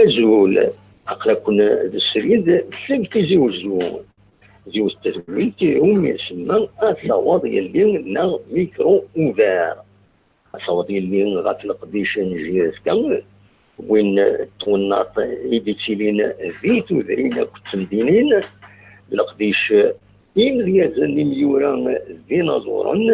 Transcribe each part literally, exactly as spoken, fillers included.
Azul, aql-aken d srid seg Tizi Uzzu. Yiwet n tedwilt umi nsemma Ad taweḍ yelli neɣ Micro ouvert. Ad taweḍ yelli ɣef leqdic n J F K, win n twennaḍt i d-ittilin di tudrin akked temdinin, leqdic imedyazen, imyura d inaẓuren.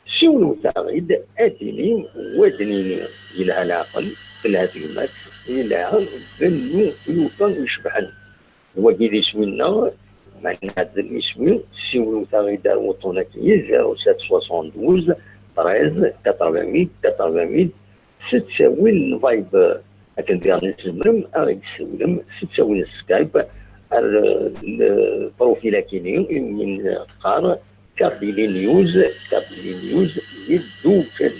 Siwlet-aɣ-id ad d-tini, wa d-nini, yelha leɛqel, telha tegmat, yelha bennu tlufa icebḥen. D wagi d iswi-nneɣ, ma nɛeddel iswi, siwlet-aɣ-id ar wuṭṭun-agi, zéro sept soixante-douze treize quatre-vingt-huit quatre-vingt-huit, s ttawil n Viber. Akken diɣen tzemrem ad ɣ-d-tessiwlem s ttawil n Skype ar lprofil akini imi neqqar Kabylie News, Kabylie News yeddukel.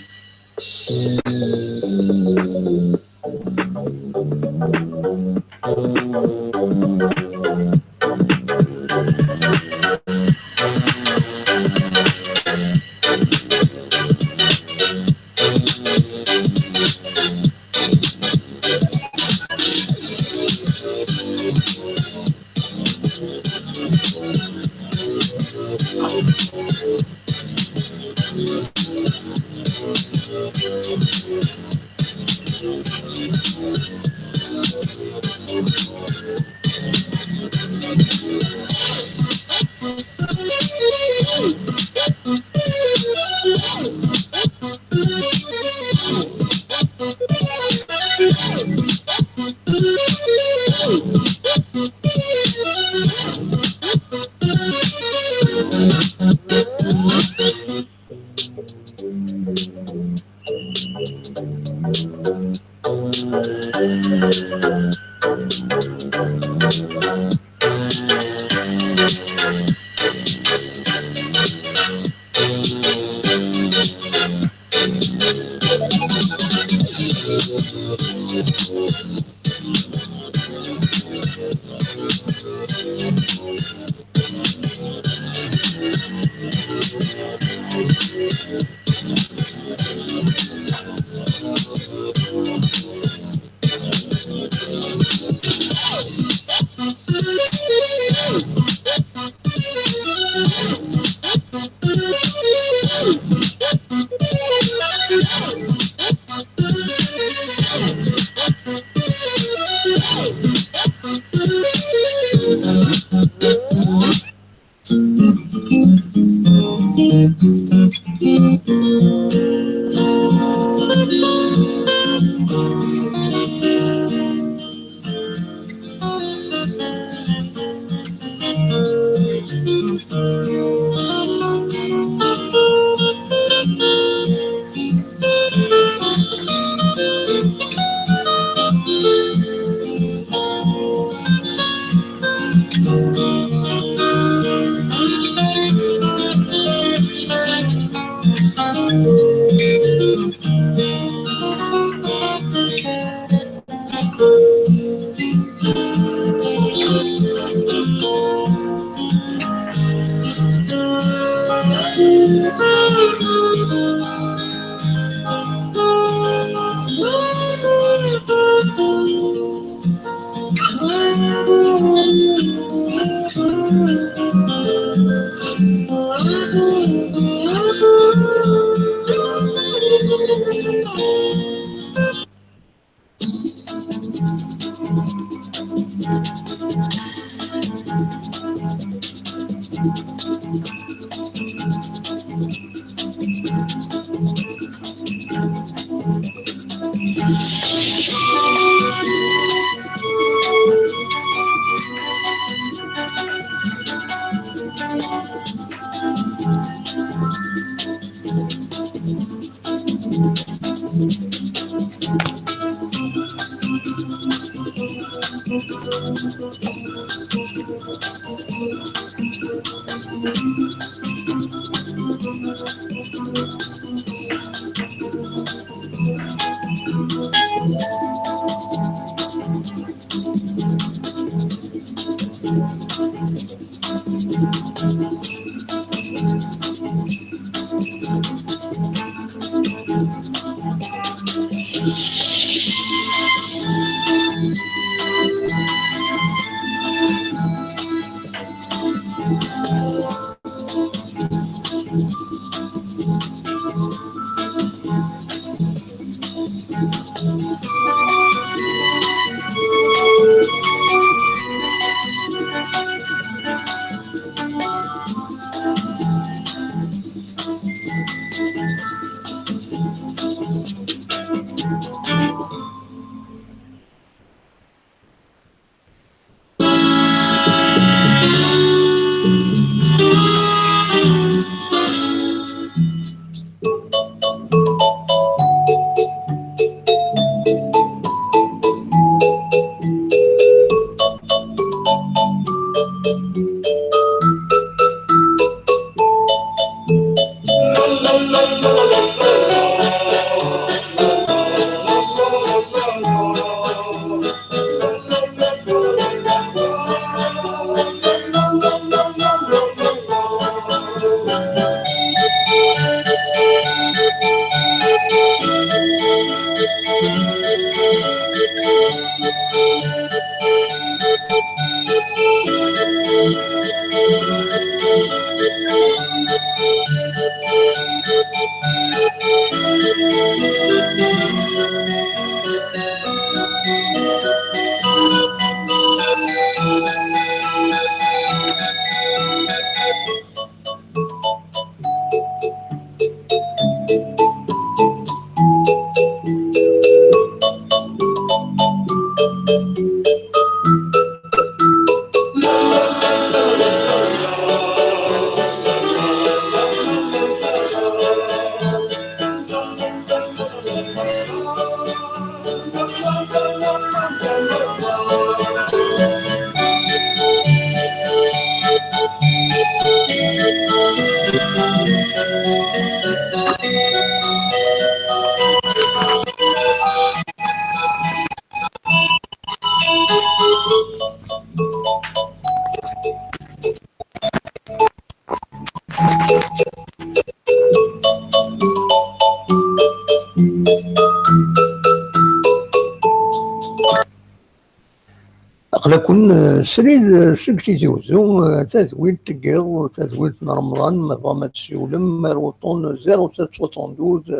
Aql-aken, eh, srid, eh, seg Tizi Uzzu, eh, tadwilt n yiḍ, tadwilt n Remḍan, ma tebɣam ad tessiwlem ar wuṭṭun zéro sept soixante-douze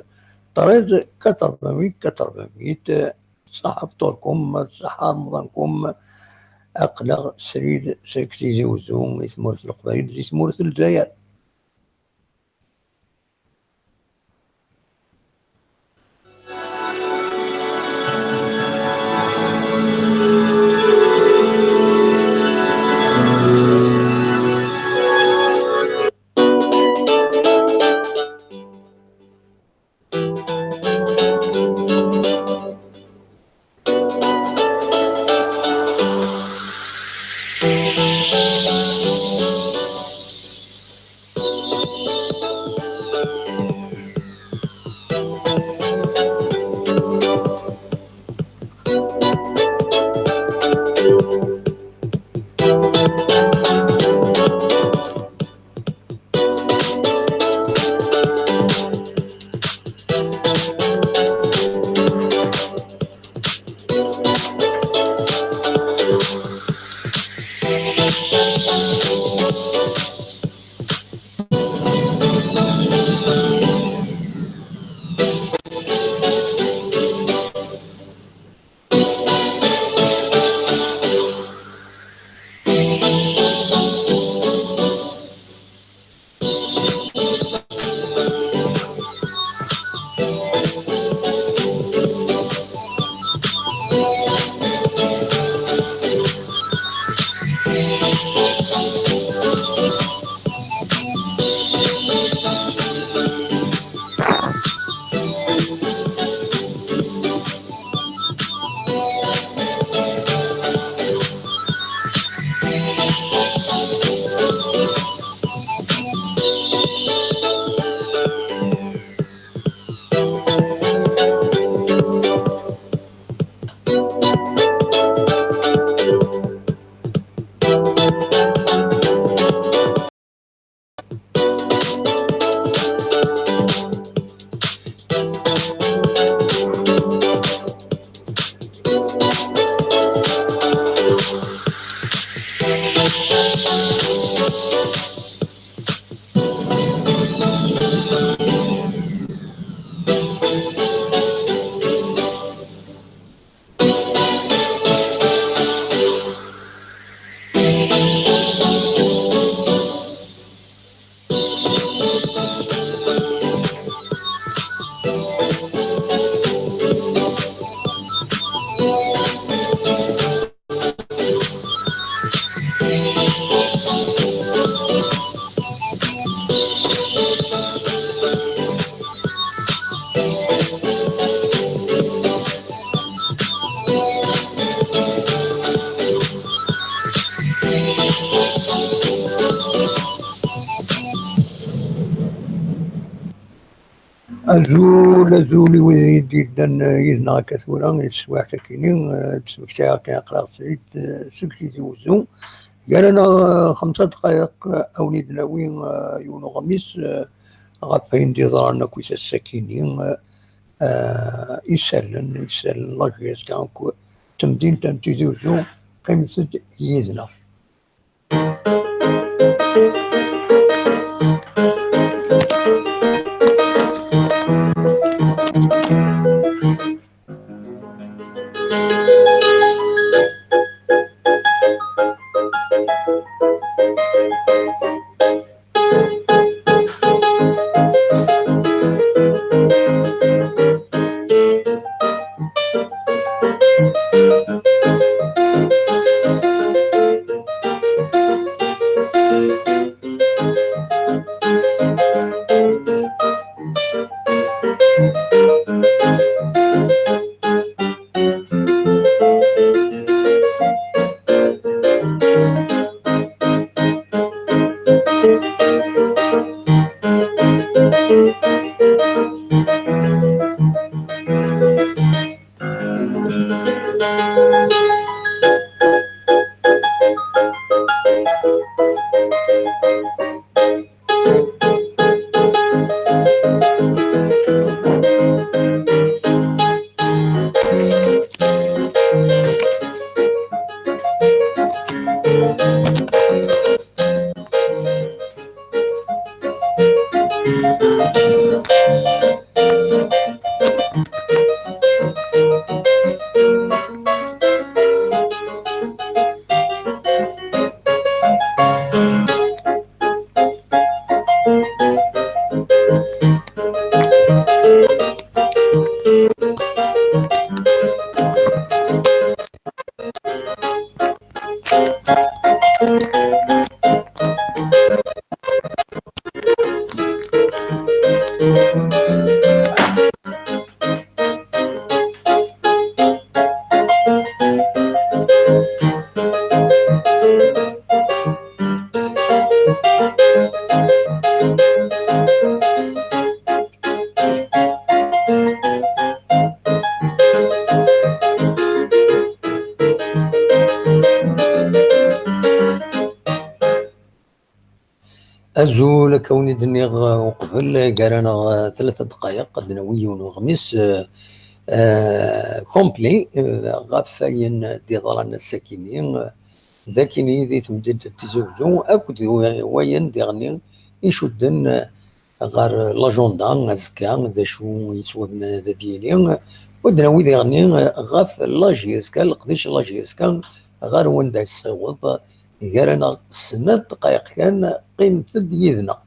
treize quatre-vingt-huit quatre-vingt-huit. Ṣaḥa fṭurkum, ṣaḥa Remḍankum. Aql-aɣ srid seg Tizi Uzzu i tmurt n Leqbayel di tmurt n Lezzayer. Azul, azul i wid i d-yeddan, eh, yid-neɣ akka tura, i teswiɛt akkin-nni, eh, d-smektayeɣ kan, aql-aɣ srid, eh, seg Tizi Wezzu. Gar-aneɣ, eh, xemsa dqayeq, eh, ad wen-id-nawi, eh, yiwen uɣmis, eh, ɣef wayen d-yeḍran akk i ass-akkin-nni, eh, eh, isallen, isallen, la J S K akk temdint n Tizi Wezzu, qqimet-d yid-neɣ. Azul, akka wen-id-nniɣ, uh, uqbel, gar-aneɣ, uh, tlata dqayeq, ad d-nawi yiwen uɣmis, uh, uh, complet, uh, ɣef wayen d-iḍran ass-akini, uh, d akini di temdint n Tizi Wezzu, akked wa-, wayen diɣenni icudden, uh, ɣer l'agenda azekka, d acu yettwabnan ad d-yili, u ad d-nawi diɣenni ɣef la J S K, leqdic n la J S K, ɣer wanda yessaweḍ, gar-aneɣ snat dqayeq kan, qqimet-d yid-neɣ.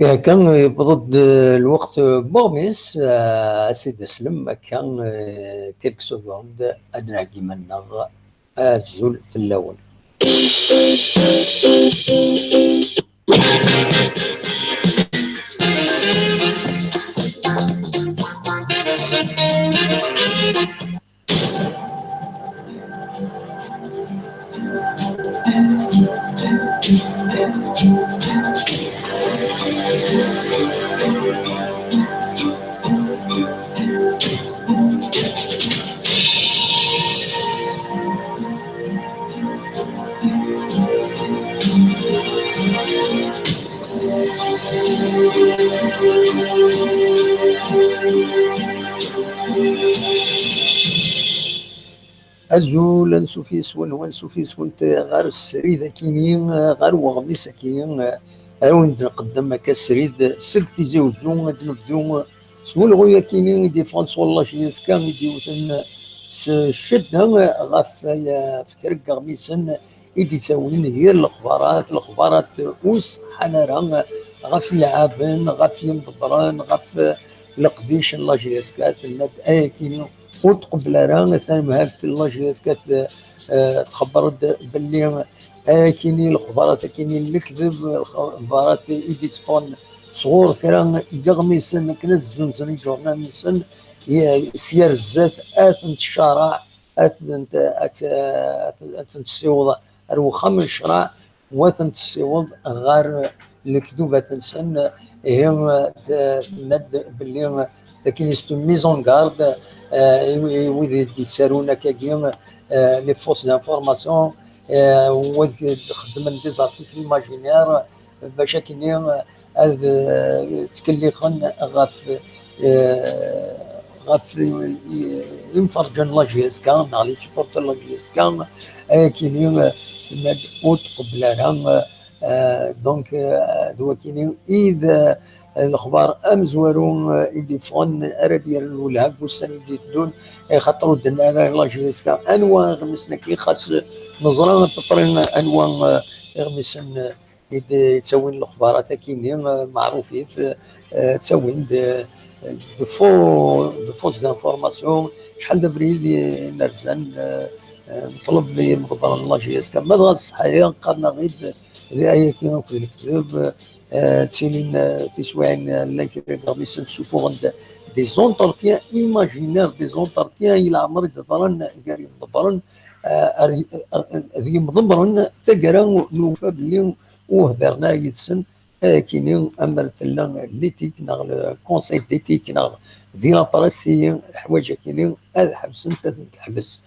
Akka, yewweḍ-d, eh, lweqt, eh, n weɣmis, eh, a s-id-aslem akka, eh, quelques secondes, ad d-nheggi iman-nneɣ. Azul fell-awen. Azul, ansuf yes-wen, wansuf yes-went ɣer srid akini, ɣer weɣmis-agi, ara wen-d-nqeddem akka srid seg Tizi Uzzu. Ad nebdu s ulɣu akini i d-yeffɣen sɣur la J S K, i d-yewten s ccedda ɣef, ɣef kra n yeɣmisen i d-yettawin yir lexbarat, lexbarat ur ṣeḥḥan ara ɣef ileɛɛaben, ɣef yimḍebbren, ɣef leqdic n la J S K. Tenna-d ayakini ur tqebbel ara tanemhalt n la J S K, eh, txebber-d belli ayakini lexbarat akini n lekdeb, lexbarat i d-itteffɣen sɣur kra n yeɣmisen akken ad zzenzen iǧurnan-nsen, i-, sya ar zdat ad tent-tcaraɛ, ad tent-, ad t-, ad tent-tessiweḍ ar wexxam n ccṛeɛ, wa tent-tessiweḍ ɣer lekdubat-nsen. Ihi, t-, tenna-d belli takin c'est une mise en garde, eh, i, i wid i d-yettarun akkagi, eh, les fausses informations, eh, wid i d-xeddmen des articles imaginaires, bac akken ad, eh, ttkellixen ɣef, eh, ɣef, eh, imferǧen n la J S K neɣ les supporters n la J S K, ayakini, eh, ma d-, ur tqebbel ara, eh, donc, eh, d wakini i d, eh, lexbar amezwaru, eh, i d-yeffɣen, ara d-yerren lwelha deg wussan i d-iteddun, eh, xaṭer ur d-tenni ara la J S K anwa iɣmisen-agi, xas neẓra à peu près anwa, eh, iɣmisen, eh, i d-yettawin lexbarat akini, eh, meɛrufit, eh, ttawin-d, eh, de faux, de fausses informations, acḥal d abrid i nerzan, eh, eh, neṭleb i yimḍebbren n la J S K, ma dɣa d ṣṣeḥ-aya, qqaren-aɣ-id, eh, ayagi akked lekdeb, eh, ttilin, eh, tiswiɛin, eh, llan kra n yeɣmisen ssufuɣen-d des entretiens imaginaires, des entretiens i leɛmer i d-ḍran gar yimḍebbren, eh, ar, eh, d yimḍebbren, taggara nufa belli ur hdiren ara yid-sen, ayakini amer tella l'éthique neɣ le conseil d'éthique neɣ di la presse, i leḥwayeǧ akini ad ḥebsent, ad tent-teḥbes.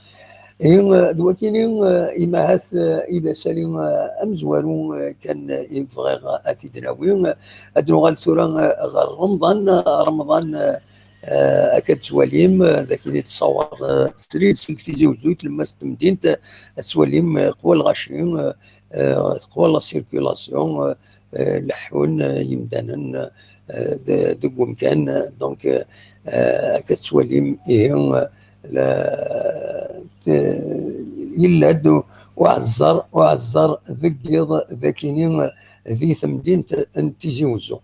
Ihi, d wakini, eh, imahat, eh, i d asali, eh, amezwaru, eh, kan, eh, i bɣiɣ ad t-id-nawi. Ad nuɣal tura, eh, ɣer Remḍan. Remḍan, eh, eh, akka d-tettwalim, eh, d akken i tessawaḍ, eh, srid seg Tizi Uzzu i tlemmast n temdint, eh, ad tettwalim, eh, qwa lɣaci, eh, eh, qwa la circulation, eh, eh, leḥḥun, eh, yimdanen, eh, de-, deg wemkan. Donc, eh, eh, akka tettwalim, ihi, eh, la, te-, yella-d u-, uɛeẓẓer, uɛeẓẓer deg yiḍ d akini, eh, di temdint n Tizi Uzzu.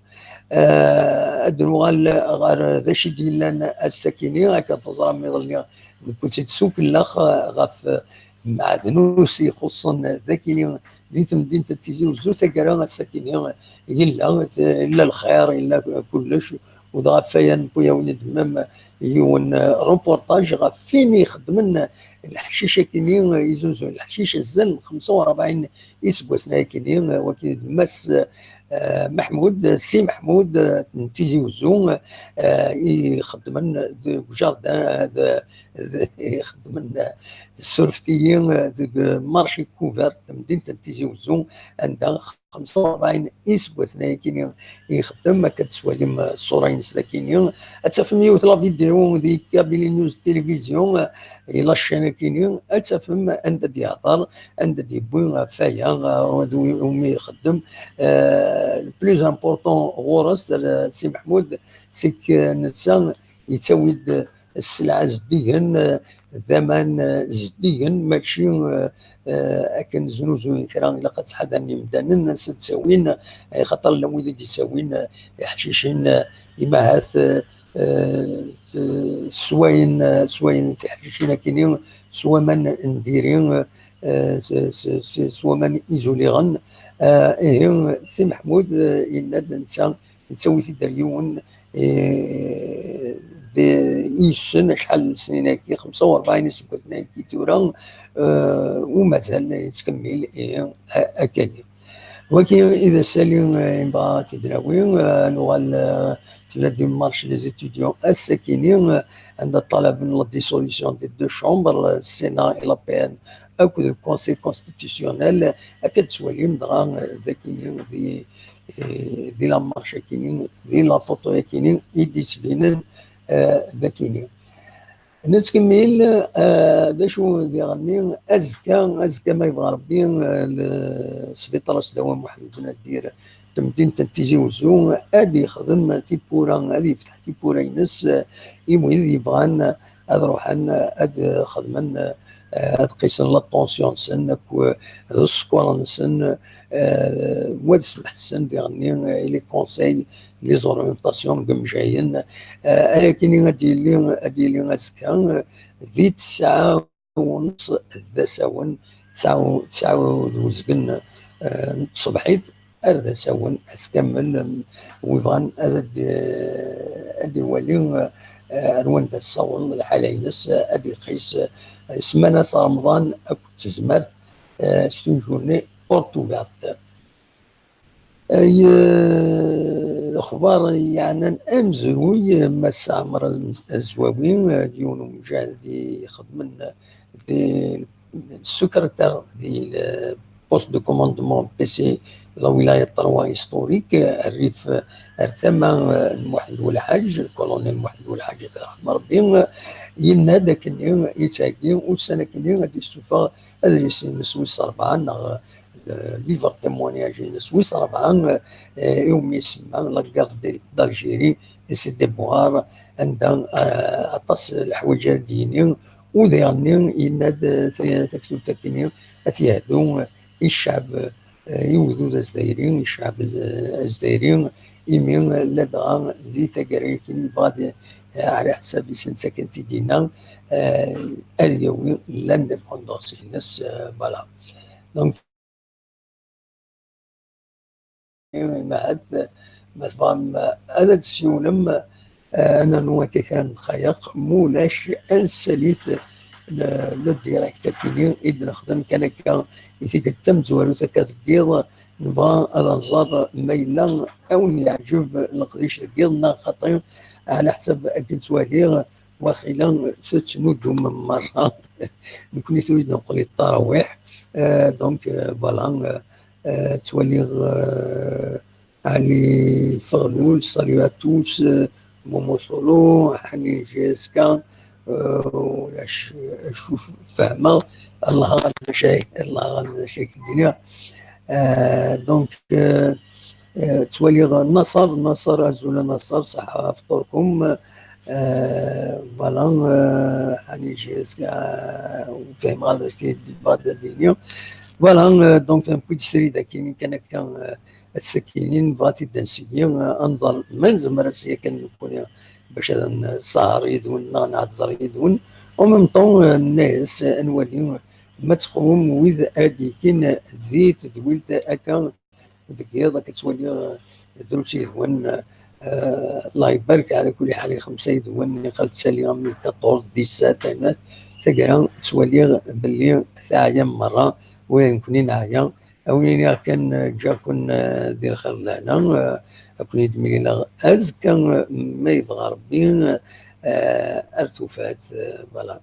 Eh, ad nuɣal ɣer d acu i d-yellan ass-akini, akken teẓram iḍelli, newwi-tt-id s ukellex, eh, ɣef, eh, mmeɛdnus ixuṣṣen d akini di temdint n Tizi Uzzu. Taggara ass-akini yella, yella lxir, yella kullec, u dɣa ɣef waya newwi-awen-d même yiwen, eh, reportage ɣef win ixeddmen leḥcic akini, izuzun leḥcic azal n xemsa u rebɛin iseggasen akini, eh, wakini d Mass, eh, Meḥmud, Si Meḥmud, eh, n Tizi Uzzu, eh, i ixeddmen deg jardin, eh, de, de, ixeddmen, eh, surfet-iyi, eh, deg marché couvert n temdint n Tizi Uzzu, anda xemsa u rebɛin iseggasen ayakini i ixeddem. Akka d-tettwalim, eh, ṣṣura-ines dakini. Ad tafem yiwet la vidéo di Kabylie News Télévision, eh, i la chaîne akini, ad tafem anda d-yehder, anda d-yewwi ɣef waya, eh, d wi-, umi ixeddem. Eh, le plus important ɣur-s, eh, Si Meḥmud, c'est que netta yettawi-d sselɛa zeddigen, eh, d aman, eh, zeddigen, mačči, eh, eh, akken znuzuyen kra, ilaq ad ttḥadaren imdanen, ad ttawin, eh, xaṭer llan wid i d-ittawin, eh, iḥcicin, eh, imahat, eh, eh, t-, swayen, eh, swayen tiḥcicin akini s waman n diri, eh, s, s, s, s waman izuliɣen. Eh, ihi, Si Meḥmud, eh, yenna-d netta yettawi-t-id ar yiwen, eh, d, i yessen acḥal n lesnin-agi, xemsa u rebɛin iseggasen-agi tura, eh, u mazal yettkemmil, eh, a-, akkagi. Wagi i d asali, eh, i nebɣa ad t-id-nawi, eh, nuɣal, eh, tella démarche des étudiants ass-akini, eh, anda ṭṭalaben la dissolution des deux chambres, eh, Sénat et la P N, akked le Conseil constitutionnel, akka d-tettwalim dɣa, eh, d akini di eh, di la marche akini, di la photo akini, i d-yettbinen, eh, d akini. Nettkemmil, eh, d acu diɣenni, azekka, azekka ma yebɣa Rebbi, eh, le-, sbiṭar Asdawan Muḥemmed Nadir, temdint n Tizi Uzzu, ad yexdem tiwwura, ad yefteḥ tiwwura-ines, eh, i wid yebɣan ad ruḥen, eh, ad xedmen, eh, ad qisen la tension-nsen, akked, eh, d sskeṛ-nsen, eh, wa d smeḥsen diɣenni, eh, i les conseils, les orientations n yimejjayen, eh, ayakini ad d-yili, ad d-yili azekka, eh, di tesɛa u nṣ d asawen, tesɛa u, tesɛa d uzgen, eh, n tṣebḥit, ar d asawen ass kamel, em, wi bɣan ad, ad, ad iwali, eh, ar wanda tessaweḍ lḥala-ines, eh, ad iqis, eh, ssmana-s Remḍan akked tezmert, eh, c'est une journée porte ouverte. Ay, eh, lexbar yeɛnan amezruy, eh, Mass Ɛmer Azwawi, eh, d yiwen umjahed i ixedmen, eh, di secrétaire di le poste de commandement P C la wilaya Trois historique, eh, rrif, eh, ar tama, eh, n Muḥend Welḥaǧ, le colonel Muḥend Welḥaǧ, ad t-yerḥem Rebbi, eh, yenna-d akken yettɛeggi ussan akken ad d-yessufeɣ adlis-ines wis rebɛa neɣ, eh, livre témoignage-ines wis rebɛa, eh, iwumi isemma La guerre de, d'Algérie et ses déboires, anda, eh, aṭas n leḥwayeǧ ara d-yini, u diɣenni yenna-d, eh, ta-, taktubt akkenni ad t-yehdu, eh, i ccɛeb, eh, i ugdud azdayri, i ccɛeb, eh, azdayri, imi, eh, ladɣa di taggara-agi yebɣa ad, eh, ɛla ḥsab-is netta kan t-id-yenna, eh, ad yawi l'indépendance-ines, eh, voilà. Donc, imahat, ma tebɣam ad d-tessiwlem, eh, ad nernu akka kra n ddqayeq, ma ulac, ad nessalit le, le direct akkenni i d-nexdem kan akka i tikkelt tamezwarut akka deg yiḍ, nebɣa ad nẓer ma yella ad wen-yeɛǧeb leqdic deg yiḍ neɣ xaṭi, ɛla ḥsab akken ttwaliɣ, waxila tettnuddumem merra. Nekkni tura i d-neqqel i ttarawiḥ. Euh, donc, euh, voilà, euh, euh, ttwaliɣ, euh, Ali Fexlul, salut à tous, euh, Momo Solo, Ḥanin J S K, euh, ulac, euh, acuf fehmeɣ, Allah ɣaleb d acu ay, Allah ɣaleb d acu ay k-d-iniɣ. Euh, donc, euh, Eh, ttwaliɣ Naṣer, Naṣer, azul a Naṣer, ṣaḥa fṭurkum. Eh, voilà, eh, Ḥanin J S K, eh, ur fhimeɣ ara d acu i d-yebɣa ad d-yini. Voilà, eh, donc, newwi-d srid akkin kan akka, eh, ass-akkin, nebɣa ad t-id-nseggi, eh, ad nẓer ma nezmer ass-a kan nekkni bac ad nsaher yid-wen neɣ nɛeẓẓer yid-wen. En même temps, eh, nenna-yas, eh, ad nwali ma ttxemmim wid ara d-yekin di tedwilt akka deg yiḍ, akka ttwaliɣ, eh, drus yid-wen, eh, Allah ibarek, ɛla kulli ḥal, i xemsa yid-wen, i xal ttali am quatorze, dix-sept, ayna, taggara ttwaliɣ belli teɛyam merra, ula d nekkni neɛya. A wen-iniɣ kan, eh, ǧǧiɣ-ken, eh, di lxir d lehna, eh, ad ken-id-mlileɣ azekka, eh, ma yebɣa Rebbi, eh, ar tufat, eh, voilà.